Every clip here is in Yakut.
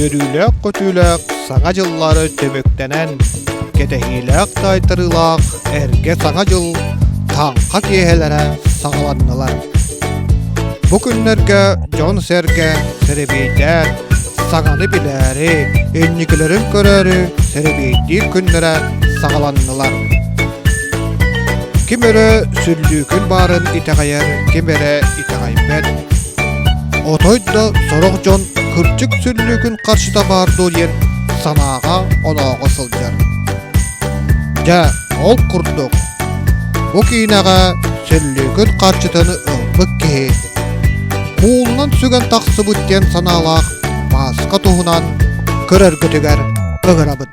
Үөрүүлээх-көтүүлээх Саҥа дьыллары түмүктэнэн, кэтэһиилээх таайтарыылаах эргэ Саҥа дьыл таҥха киэһэлэрэ саҕаланнылар. Бу күннэргэ дьон-сэргэ сэрэбиэйдээн, саҥаны билээри, инникилэрин көрөөрү сэрэбиэйдиир күннэрэ саҕаланнылар. Ким эрэ сүллүүкүн баарын итэҕэйэр, ким эрэ итэҕэйбэт. Отой да сорох дьон кырдьык сүллүүкүн харчыта баар дуо диэн санааҕа-онооҕо сылдьар. Дьэ, ол курдук, бу киинэҕэ сүллүүкүн харчытын ылбыт киһи куулунан сүгэн тахсыбыт диэн санаалаах мааска туһунан көрөргүтүгэр ыҥырабын.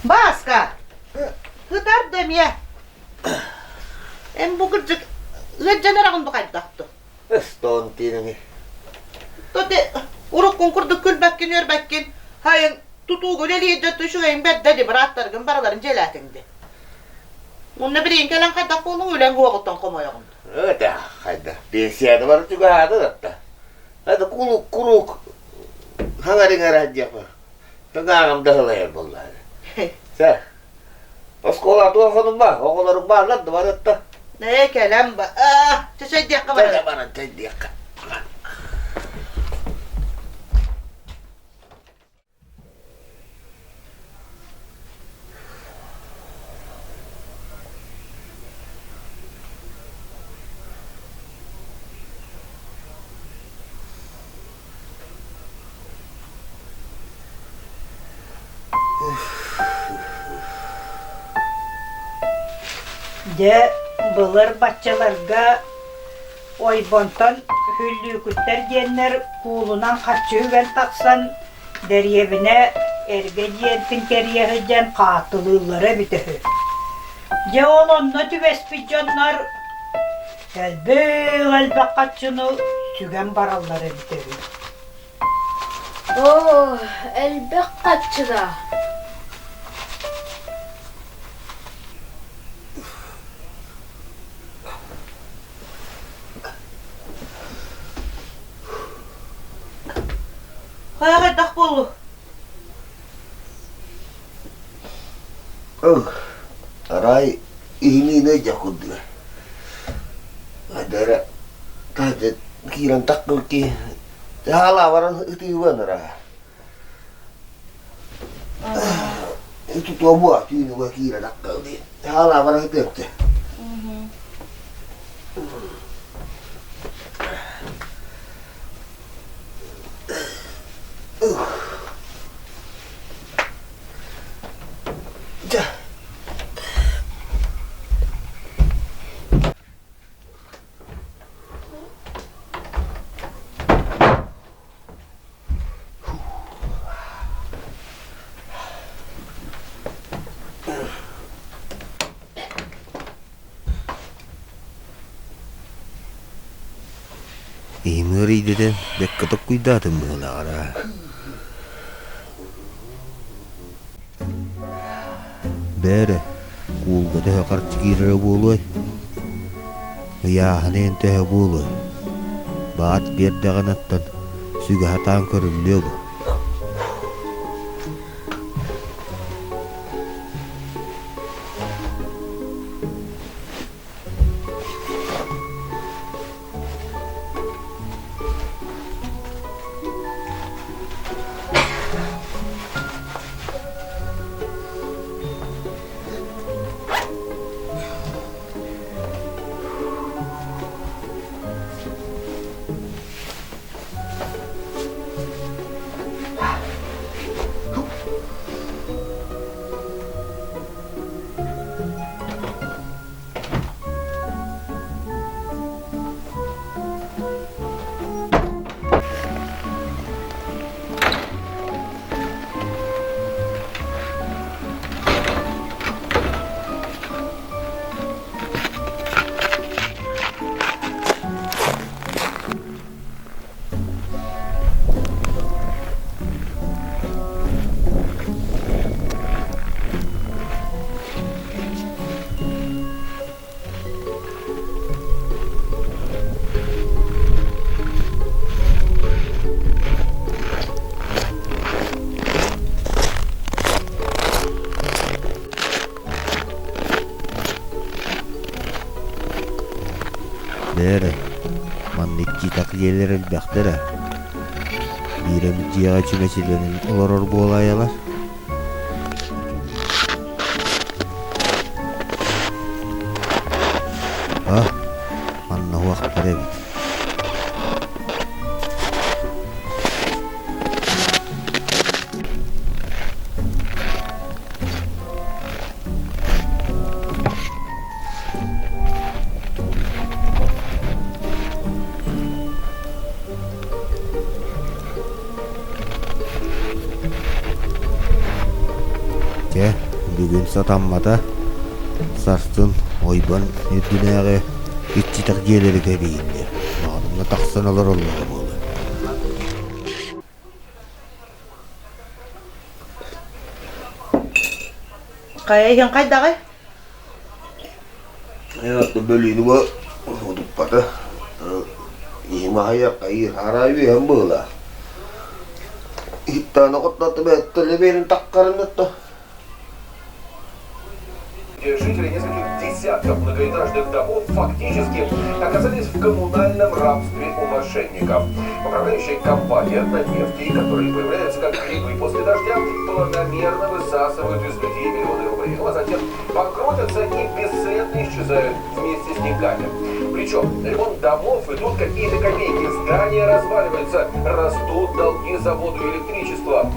Бааска, ытар да эмиэ. Эн бу кырдьык ыалдьан эрэҕин бу хайдах дуу? Эстон тииниҥи. Тоте уруккун курдук күлбэккин үөрбэккин, хайын тутууга үлэлиир дьон үчүгэйин бэрдэ ди бырааттаргын барыларын дьиэлээтиҥ ди. Уонна билигин кэлэн хайдах буолуҥ үлэҥ уоҕуттан хомойоҕун. Өтэ хайда пенсияны бары чугаһаата да. Это кулук курук хаҥарыҥара диэхпэ. Тыҥааҕым да ылайар буоллаҕа. Сэ, оскуола туох хонумма, оҕолоруҥ бааллар да барытта. Ээ, кэлэн ба. Аа, чэйдиэххэ баран. Баран чэйдиэххэ. Дьэ, былыр баччаларга ойбонтон Хүллүүкүттэр диэннэр куулунан харчы үгэн тахсан, дэриэбинэ эргэ дьиэтин кэрийэ сылдьан хааттылыыллара эбитэ үһү. Дьэ ол онно түбэспит дьоннор элбэх-элбэх харчыны сүгэн бараллар эбитэ үһү. Оо, элбэх харчыга. Хайа хайдах буоллу? Арай иһиниин өйдөх курдуга. Айдара таһырдьа киирэн таккыл киһи хаалаа баран ытыыбан ыраа. Тутуо буо түүнүгэ киирэн таккыл дии. Хаалаа баран ытыапты. Иһим ыарыйдытын бэккэ токкуйдаатым быһыылааҕара. Бээрэ, куулга төһө харчы киирэрэ буолуой? Ыйааһын иһин төһө буолуой? Баат биэрдэҕинэ оттон сүгэ сатаан көрүллүө бу. Бээрэ, маннык итак дьиэлэр элбэхтэр ээ. Биир эмит дьиэҕэ чүмэчилэнэн олорор буолаайалар. А, манна уохтар эбит. Дьэ, бүгүн сатаммата, сарсын ойбон үрдүнээҕи иччитэх дьиэлэри кэрийиллэр, маҕаһыыҥҥа тахсан олороллоро буолуо. Хайа иһин хайдаҕый? Бөлүүнүгэ утуппата. Иһим аһыйар хайыыр араа үөһэм быһыылаах. Иһиттаана хотнотто бэттэлэ биэрин таккарын отто. Где жители нескольких десятков многоэтажных домов фактически оказались в коммунальном рабстве у мошенников. Управляющая компания однодневки, которые появляются как грибы после дождя, планомерно высасывают из людей миллионы рублей. Ну а затем банкротятся и бесследно исчезают вместе с деньгами. Причем на ремонт домов идут какие-то копейки, здания разваливаются, растут долги за воду и электричество.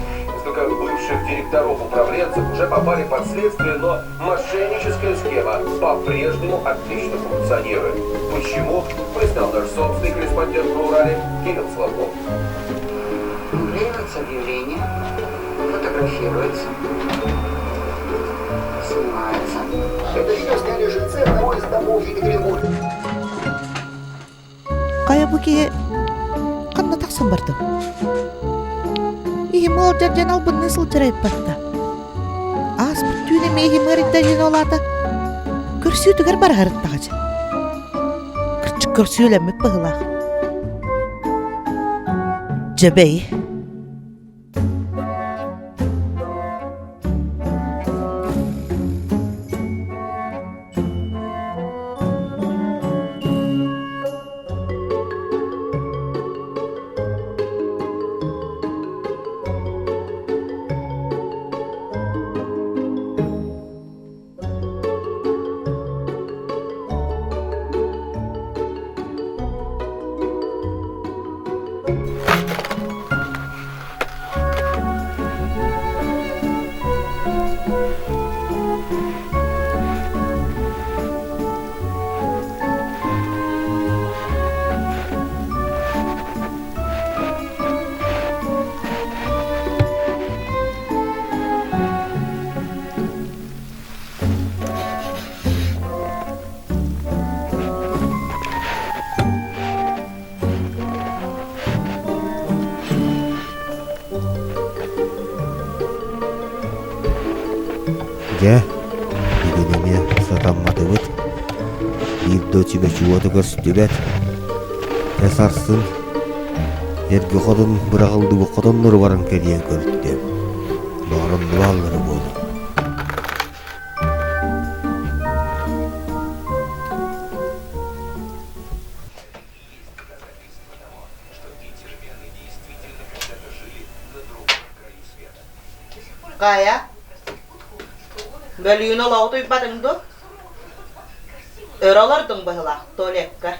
Несколько бывших директоров-управленцев уже попали под следствие, но мошенническая схема по-прежнему отлично функционирует. Почему, признал наш собственный корреспондент на Урале Кирилл Соловков. Наклеивается объявление, фотографируется, снимается. Это видео сняли жильцы одного из домов Екатеринбурга. Хайа бу киһи ханна тахсан бардым? Иһим ыалдьар диэн албынныы сылдьар эппэтта. Ааспыт түүн эмиэ иһим ыарыйда диэн ол аата көрсүүтүгэр бараһарыттаҕа Кырдьык көрсүөлэммит быһыылаах. Дьэбэй. Дьэ, бүгүн эмиэ сатамматыбыт. Биир да чүмэчи уота көстүбэт. Дьэ сарсын эргэ хотон быраҕыллыбыт хотоннору баран кэлиэн көрдө. Баҕар онно бааллара буолуо. Хайа? Бөлүүн олоҕу утуйбатыҥ дуо? Өр олордуҥ быһыылаах туалекка.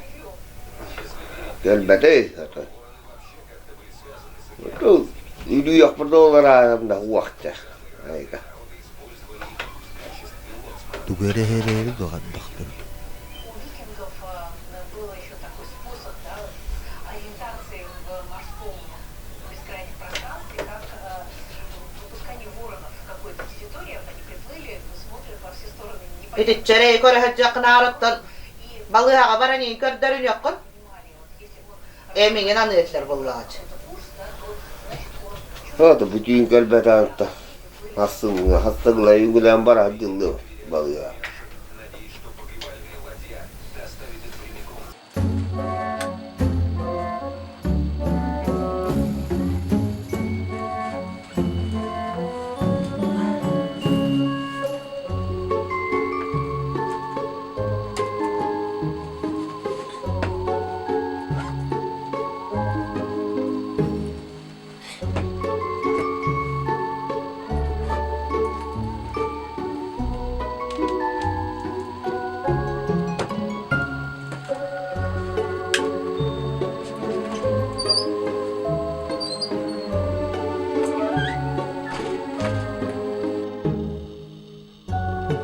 Кэлбэтэ ото. Үлүйэхпит олораайым да уохча. Айга. Тугу эрэ эрээри дуҕардахтын. Итиччэ эрэйи көрө сылдьыаххынааҕыттан балыыһаҕа баран иин көрдөрүнүөххүн. Эмиҥин аныа этилэр буоллаҕа. Ото бүтүүн кэлбэтэҕиттэ хастыҥҥа хастыҥлай үгүлээн барар дьыллы балыыһа.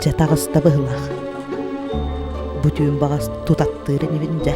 Дьэ таҕыста быһыылаах. Бу түүн баҕас тутаттыыр инибин дьэ.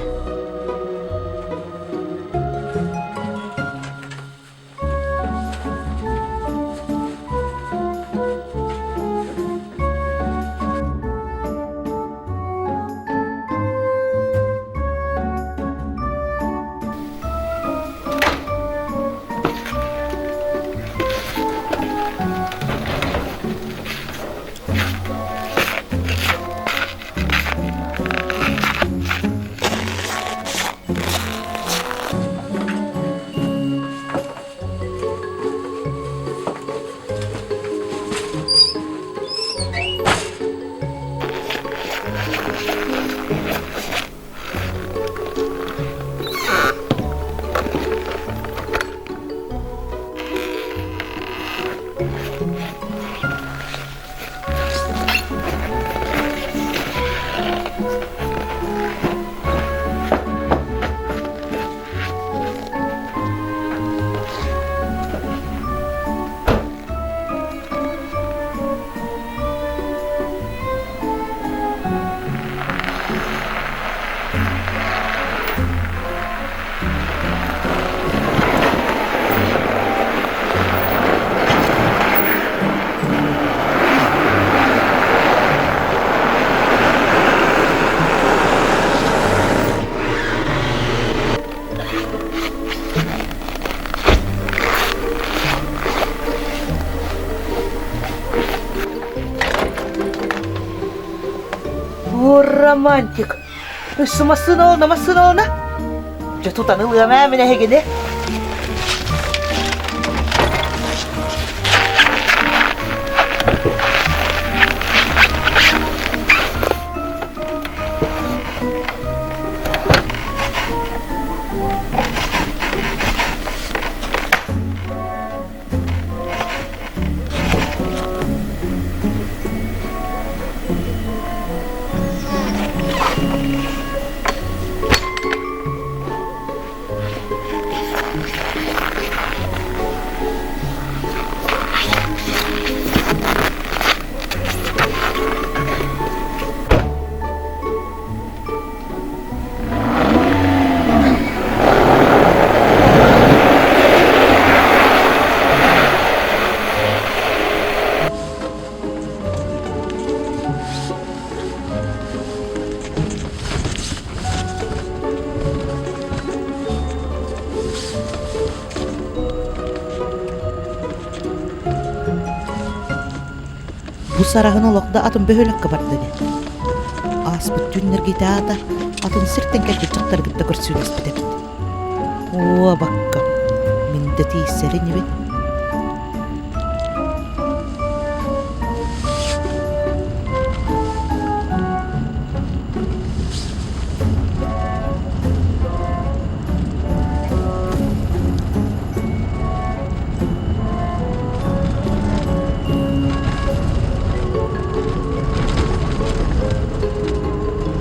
О, романтик! Өссө массыына олна, массыына олна! Дьэ тутан ылыам ээ мин эһигини. Бу сараһын олох да атын бөһүөлэккэ барда дии. Ааспыт түүннэргэ ити аата атын сиртэн кэлбит дьахтары кытта көрсүүлэспит эбит. Оо, абаккам, мин да тиийсэр инибин.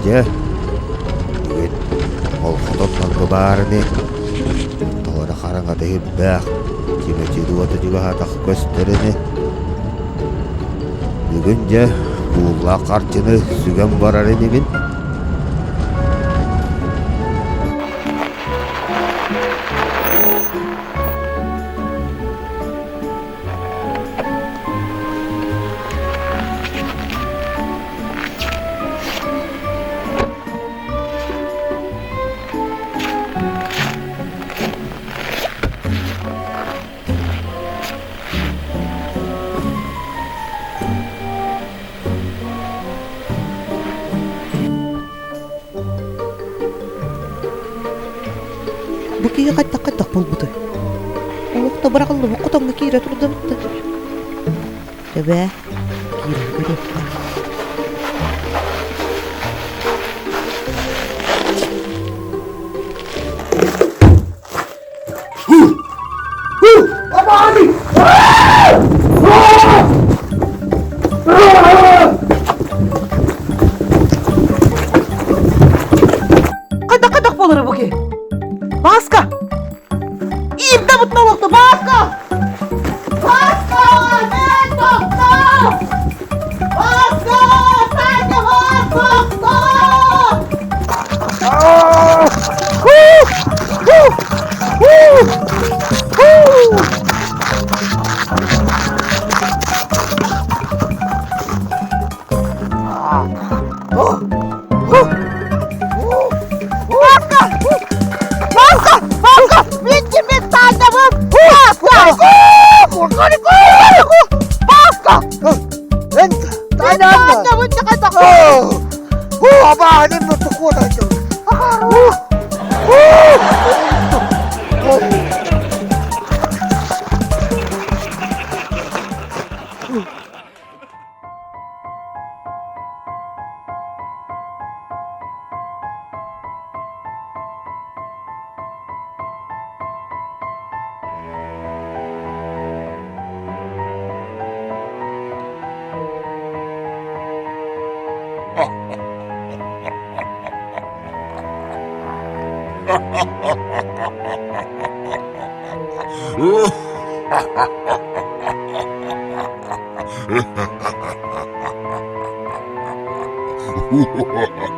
Дьэ, бүгүн ол хотоннорго баар ини, тоҕо эрэ хараҥата иһирдээх, чүмэчи уота чугаһаатах көстөр ини. Бүгүн дьэ кууллаах харчыны сүгэн барар инибин. Бу киһи хайдах-хайдах буолбутуй? Олох да быраҕыллыбыт хотоҥҥо киирэ турдабыт да. Эбээ, киирэн көрүөххэ. Хайдах-хайдах буолары бу киһи? Бааска! Иирдэ бутта олохто Бааска! Бааска! Мен тохтоо! Бааска! Таня бар тохтоо! Бааска! Бааска! Бааска! Мен мен тааннабын! Бааска! Бааска! Эн Тааннабын Ha ha ha!